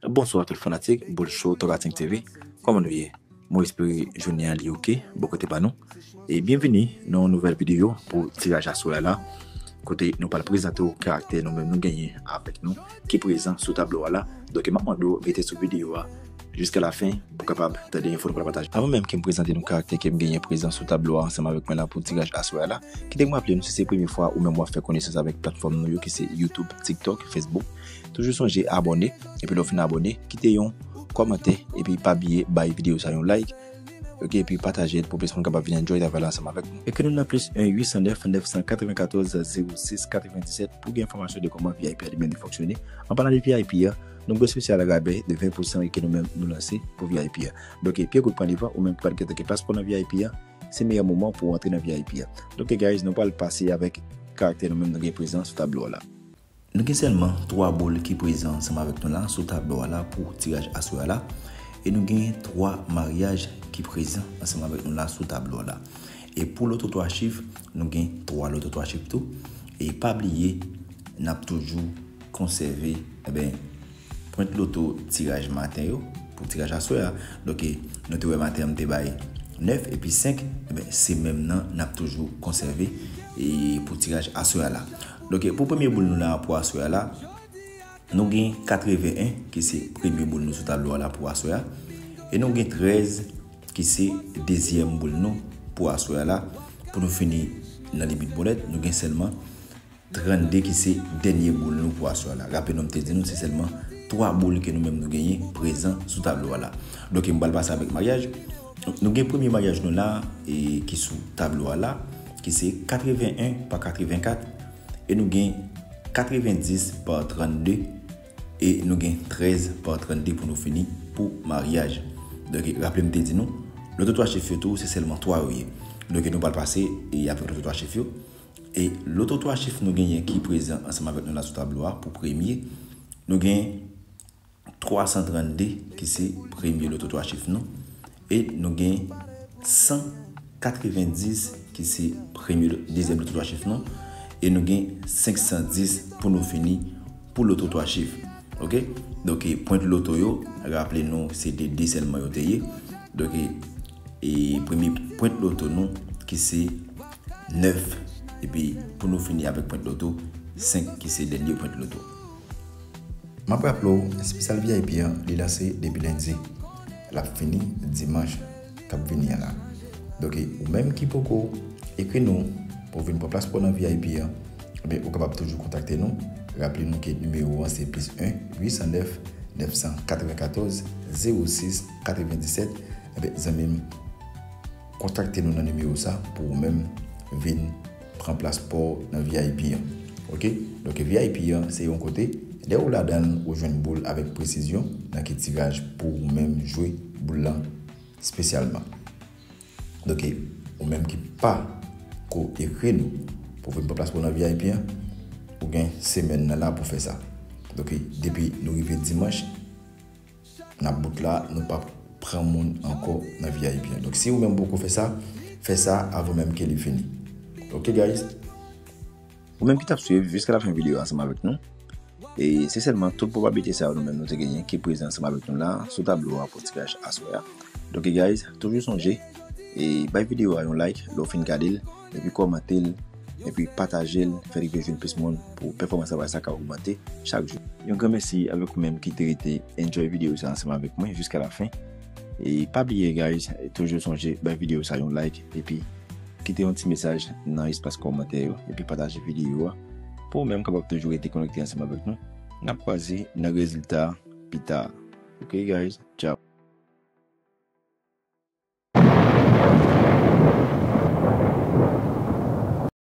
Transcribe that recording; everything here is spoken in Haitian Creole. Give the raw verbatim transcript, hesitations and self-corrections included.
Bonswa tout fanatik Boul Show Tokating T V. Kòman nou ye? Mwen espere jounen an li oke bò kote pa nou. E byenvini nan yon nouvèl videyo pou tiraj aswè a la, kote nou pral prezante w karaktè nou menm nou genyen avèk nou ki prezan sou tablo a la. Donk m ap mande w rete sou videyo a jiska lafen pou kapab tande enfo nou pral pataje. Avan menm ke m prezante nou karaktè ke m genyen prezan sou tablo a ansanm avèk mwen la pou tiraj aswè a la, kite m raple nou, si se premye fwa ou menm w ap fè konesans avèk platfòm nou yo ki se YouTube, TikTok, Facebook, toujou sonje abòne. Epi lè w fin abòne, kite yon kòmantè epi pa bliye bay videyo sa yon like. Oke, epi pataje l pou plis moun kapab vin enjoy travay la ansanm avèk nou. Ekri nou nan plis en uit san nèf nèf san katrevenkatòz zewo sis katrevendisèt pou gen enfòmasyon de kòman V I P a li menm li fonksyone. An palan de V I P a, nou gen espesyal rabè de ven pousan ke nou menm nou lanse pou V I P a. Donk, pye goud pran devan, ou menm ki pa t gen paspò nan V I P a, se meyè moman pou w antre nan V I P a. Donk, guys, nou pral pase avèk karaktè nou menm nou gen prezan sou tablo a la. Nou gen sèlman twa boul ki prezan ansanm avèk nou la sou tablo a la pou tiraj aswè a la. E nou gen twa maryaj ki prezan ansanm avèk nou la sou tablo a la. E pou loto twa chif, nou gen twa loto twa chif tou. E pa bliye, n ap toujou konsève, enben, pwent loto tiraj maten yo pou tiraj aswè a. Donk, nou te wè maten an m te bay nèf epi senk, enben, se menm nan n ap toujou konsève e pou tiraj aswè a la. Donk, pou premye boul nou la pou aswè a la, nou gen katreven en ki se premye boul nou sou tablo a la pou aswè a. E nou gen trèz ki se dezyèm boul nou pou aswè a la. Pou nou fini nan limit bolèt, nou gen sèlman trannde ki se dènye boul nou pou aswè a la. Raple nou, m te di nou se sèlman twa boul ke nou menm nou genyen prezan sou tablo a la. Donk, m pral pase avèk maryaj. Nou gen premye maryaj nou la, e ki sou tablo a la, ki se katreven en pa katrevenkat, e nou gen katrevendis pa trannde, e nou gen trèz pa trannde pou nou fini pou maryaj. Donk, raple m te di nou, loto twa chif yo tou, se sèlman twa yo ye. Donk, nou pral pase e avèk loto twa chif yo. E loto twa chif nou genyen ki prezan ansanm avèk nou la sou tablo a pou premye. Nou gen twa san trannde ki se premye loto twa chif nou. E nou gen san katrevendis ki se premye, dezyèm loto twa chif nou. E nou gen senk san dis pou nou fini pou loto twa chif. Oke? Donk, e, pwent loto yo, raple nou, se de de sèlman yo te ye. Donk, e, e premye pwent loto nou, ki se nèf. Epi, pou nou fini avèk pwent loto senk, ki se dènye pwent loto. M ap raple w, espesyal V I P an, li lanse depi lendi. L ap fini dimanch k ap vini an la. Donk, ou menm ki poko ekri nou pou w vin pran plas pa w nan V I P an, enben, ou kapab toujou kontakte nou. Raple nou ke nimewo an se plis en uit san nèf nèf san katrevenkatòz zewo sis katrevendisèt. Enben, zanmi m, kontakte nou nan nimewo sa pou ou menm vin pran plas pa w nan V I P an. Oke? Donk, V I P an, se yon kote, lè ou ladan l, ou jwenn boul avèk presizyon nan ki tiraj pou ou menm jwe boul lan espesyalman. Donk, ou menm ki pa ko ekri nou pou vin pran plas pa w nan V I P an, ou gen semèn nan la pou fè sa. Donk, depi nou rive dimanch, n ap bout la, nou p ap pran moun ankò nan V I P an. Donk, si ou menm poko fè sa, fè sa avan menm ke li fini. Oke, guys? Ou menm ki t ap swiv jiska lafen videyo a ansanm avèk nou, e se sèlman tout pwobablite sa yo nou menm nou te genyen ki prezan ansanm avèk nou la sou tablo a pou tiraj aswè a. Donk, guys, toujou sonje, e bay videyo a yon like lè w fin gade l, epi kòmante l, epi pataje l, fè l rive jwenn plis moun pou pèfòmans travay sa ka ogmante chak jou. Yon gran mèsi avèk ou menm ki te rete enjoy videyo sa ansanm avèk mwen jiska lafen. E pa bliye, guys, toujou sonje bay videyo sa yon like, epi kite yon ti mesaj nan espas kòmantè yo, epi pataje videyo a pou ou menm kapab toujou rete konekte ansanm avèk nou. N ap kwaze nan rezilta pita. Oke, guys, ciao.